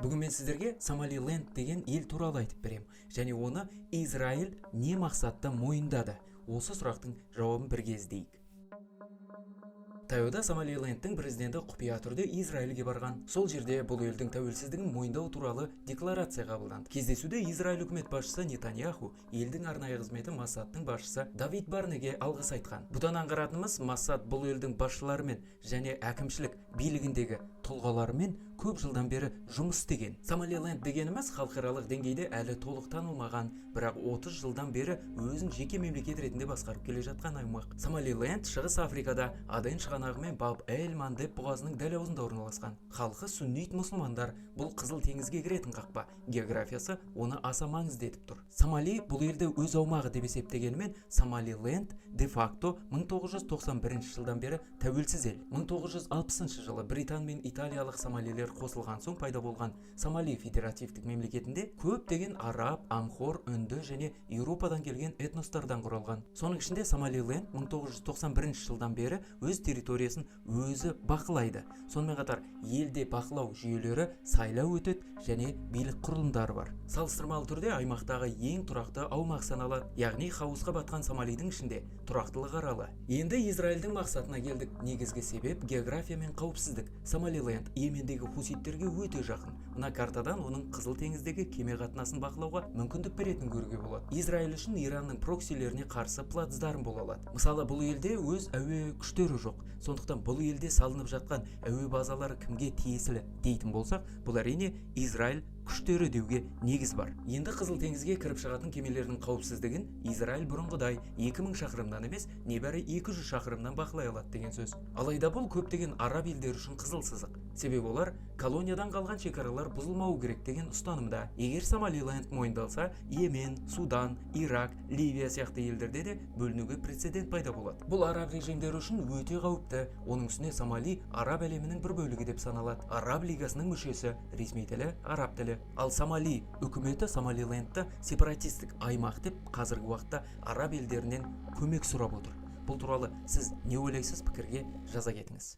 Бүгін мен сіздерге Сомалиленд деген ел туралы айтып беремін және оны Израиль не мақсатта мойындады? Осы сұрақтың жауабын бірге іздейік. Таяуда Сомалилендтің президенті құпия түрде Израильге барған. Сол жерде бұл елдің тәуелсіздігін мойындау туралы декларация қабылданды. Кездесуде Израиль үкімет басшысы Нетаньяху елдің арнайы қызметі Моссадтың басшысы Давид Барнеге алғыс айтқан. Бұдан аңғаратынымыз, Моссад бұл елдің басшыларымен және әкімшілік билігіндегі тұлғаларымен көп жылдан бері жұмыс істеген. Сомалиленд дегеніміз халықаралық деңгейде әлі толық танылмаған, бірақ 30 жылдан бері өзін жеке мемлекет ретінде басқарып келе жатқан аймақ. Сомалиленд Шығыс Африкада, Аден шығанағы мен Баб эль Мандеб бұғазының дәл аузында орналасқан. Халқы суннит мұсылмандар. Бұл Қызыл теңізге кіретін қақпа. Географиясы оны аса маңызды етіп тұр. Сомали бұл елді өз аумағы деп есептегенімен, Сомалиленд де факто 1991 жылдан бері тәуелсіз ел. 1960 жылы британ мен италиялық сомалилер қосылған соң пайда болған Сомали федеративтік мемлекетінде көптеген араб, амхор, үнді және Еуропадан келген этностардан құралған. Соның ішінде Сомалиленд 1991 жылдан бері өз территориясын өзі бақылайды. Сонымен қатар елде бақылау жүйелері, сайлау өтеді және билік құрылымдары бар. Салыстырмалы түрде аймақтағы ең тұрақты аумақ саналады, яғни хаосқа батқан Сомалидің ішінде тұрақтылық аралы. Енді Израильдің мақсатына келдік. Негізгі себеп — география мен қауіпсіздік. Сомалиленд Йемендегі хуситтерге өте жақын. Мына картадан оның Қызыл теңіздегі кеме қатынасын бақылауға мүмкіндік беретінін көруге болады. Израиль үшін Иранның проксилеріне қарсы плацдарм бола алады. Мысалы, бұл елде өз әуе күштері жоқ. Сондықтан бұл елде салынып жатқан әуе базалары кімге тиесілі дейтін болсақ, бұл, әрине, Израиль күштері деуге негіз бар. Енді Қызыл теңізге кіріп шығатын кемелердің қауіпсіздігін Израиль бұрынғыдай 2000 шақырымнан емес, небәрі 200 шақырымнан бақылай алады деген сөз. Алайда бұл көптеген араб елдері үшін қызыл сызық. Себебі олар колониядан қалған шекаралар бұзылмауы керек деген ұстанымда. Егер Сомалиленд мойындалса, Йемен, Судан, Ирак, Ливия сияқты елдерде де бөлінуге прецедент пайда болады. Бұл араб режимдері үшін өте қауіпті. Оның үстіне Сомали араб әлемінің бір бөлігі деп саналады. Араб лигасының мүшесі, ресми тілі араб тілі. Ал Сомали үкіметі Сомалилендті сепаратистік аймақ деп, қазіргі уақытта араб елдерінен көмек сұрап отыр. Бұл туралы сіз не ойлайсыз, пікірге жаза кетіңіз.